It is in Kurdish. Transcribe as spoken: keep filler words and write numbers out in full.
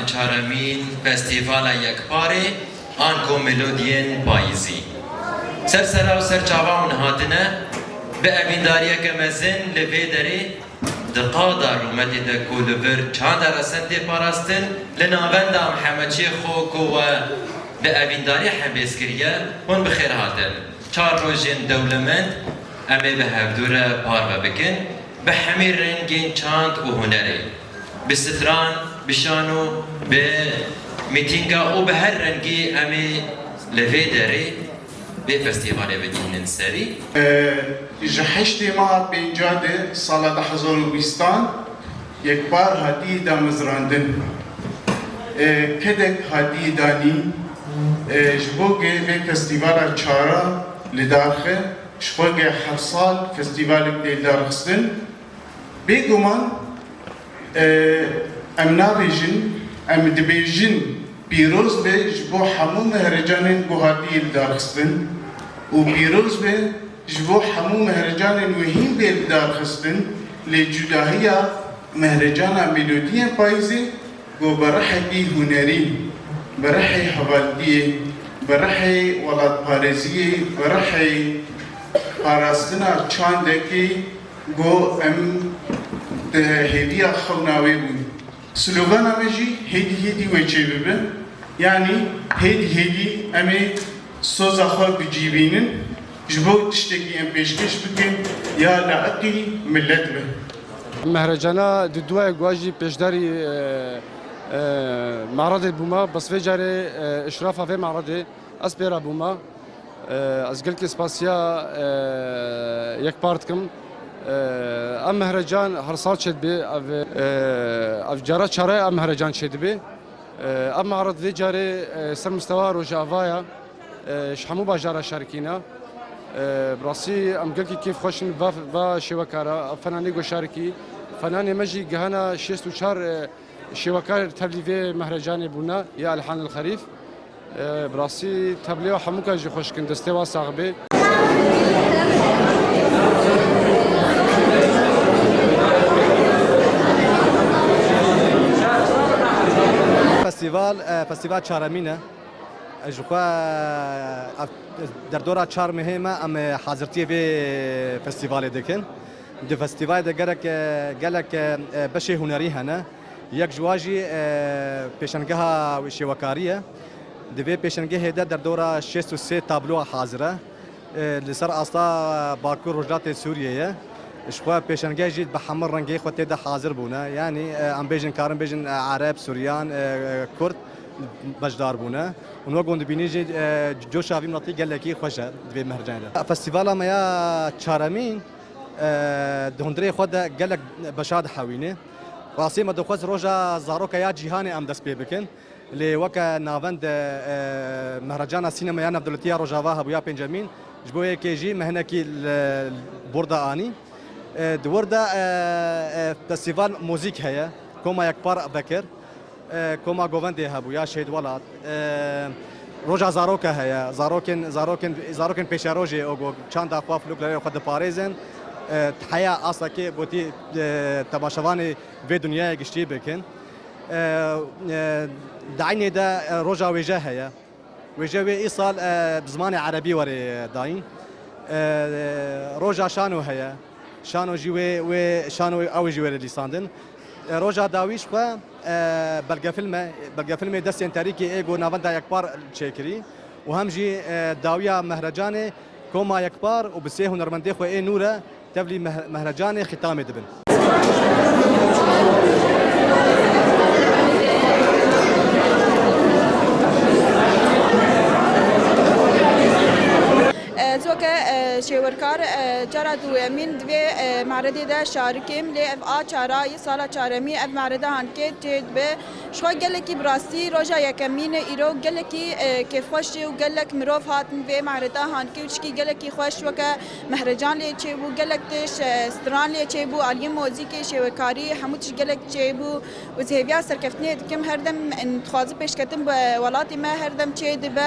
Çaremîn Festîvala Yekparê anku Melodiyên Payîzî. Ser sera û ser çava hûn hatine, bi evîndariyeke mezin li vê derê di qada rûmetê de ku li vir çanda resen tê parastin, li navenda em hemû çê xwe ku we bi evîndarî hembêz kiriye, hûn bi xêr hatin. Çar rojên dewlemend em ê bi hevdû re parve bikin, bi hemî rengên çand û hunerê, bi stran, bi şano, bi mîtînga û bi her rengî em ê li vê derê vê festîvalê bigihînin serî. Ji heştê meha pênca de sala du hezar û bîstan Yekpar hatiye damezrandin. E, kedek hatiye danîn, e, ji bo ke vê festîvala çara li dar xe, ji xwe ke her sal festîvalek tê darxistin. Bêguman, e, em nabêjin, em dibêjin pîroz be ji bo hemû mehrecanên ku hatiye li dar xistin û pîroz be ji bo hemû mehrecanên wê hîn bê li dar xistin, lê cudahiya mehrecana Melodiyên Payîzê ku bi rihekî hunerî, bi rihê hevaltiyê, bi rihê welatparêziyê, bi rihê parastina çandekê, Go em di hêviya xewna wê bûn. Slogana me jî hêdî hêdî wê çêbibe. Yanî hêdî hêdî em ê soza xwe bicîbînin, ji bo tiştekî em pêşkêş bikin ya layiqî milet be. Mehrecana di duayê guajî pêşdarî, e, e, meredê bûma, bes vê carê, e, îşrafa vê meredê ez pê re bûma. E, ez gelkî spasiya, e, Yekpar dikim. E, ev mehrecan her sal çêdibe, ev, e, ev cara çare ev mehrecan çêdibe. E, ev mered vê carê, e, ser mistewa Rojava ya, e, ji hemû bajara şarikî ne. E, bi rastî em gelkî kêf xweş in va, va şêwekara, ev fenanê go şarikî. Fenanê me jî gihana şêst û çar, e, Şêwekar tevlî vê mehrecanê bûne ya Elhanil Xerîf. E, bi rastî tevlîya hemûka jî xweş kin, destê wa sax bê. Festîval, e, festîval çaremîn e. Ji xwe, e, ev derdora çar mehê me em, e, hazirtiyê vê festîvalê dikin. Di festîvalê de gerek, e, gelek, e, e, beşê hunerî hene. Yek ji wan jî, e, pêşengeha şêwekarî ye. Di vê pêşengehê de derdora şêst û sê tabloa hazir e. E, li ser asta Bakur Rojhilatê Sûriyê ye. Ji xwe pêşengeh jî bi hemû rengê xwe tê de hazir bûne. Yanî, e, em bêjin, karin bêjin, e, Ereb, Suryan, e, e, Kurd beşdar bûne. Û wek hûn dibînin jî, e, coşa vî miletî gelekî xweş e di vê mehrecanê de. Festîvala me ya çaremîn, e, di hundirê xwe de gelek beşa dihewîne. Rastî me dixwest roja zaroka ya cîhanê em dest pê bikin. Lê weke navend, e, Mehrecana Sînemeya Navdewletî ya Rojava hebû ya pêncemîn, ji bo yekê jî me hinekî li borda anî. E, di wir de, e, e, festîval muzîk heye, koma Yekpar vekir. E, koma govendê hebû ya Şehîd Welat. E, roja zaroka heye, zarokên, zarokên, zarokên pêşerojê ogo çanda xwe, folklorê xwe diparêzin. E, heya asta ke gotî, e, temaşevanê vê dinyayê giştî bikin. E, e, di eynê de, e, roja wêje heye. Wêje wê îsal, e, bi zimanê erebî were dayîn. E, roja şano heye. Şano jî wê, wê şano ew jî were lîsandin. E, roja dawî ji xwe, e, belgefilm e. Belgefilmê Destên Terîkê ê ku navenda Yekpar çêkirî û hem jî, e, dawiya Mehrecanê koma Yekpar û bi sê hunermendê xwe ê nû re tevlî meh-, Mehrecanê xîtamê dibin. Ez weke, e, şêwirkar, e, cara duyemîn di vê, e, meredê de şarikêm, lê ev a çara yê sala çaremî ev mereda hankê çêdibe. Ji xwe gelekî bi rastî roja yekemîn e îro gelekî, e, kêfxweş e û gelek mirov hatin vê mereda hankê û tişkî gelekî xweş weke mehrecan lê çêbû, gelek tişt, e, stran lê çêbû, aliyê mozîkê, şêwekarî, hemû tişt gelek çêbû. Ez hêviya serkeftinê dikim, her dem, em, dixwazim pêşketin bi welatê me her dem çê dibe.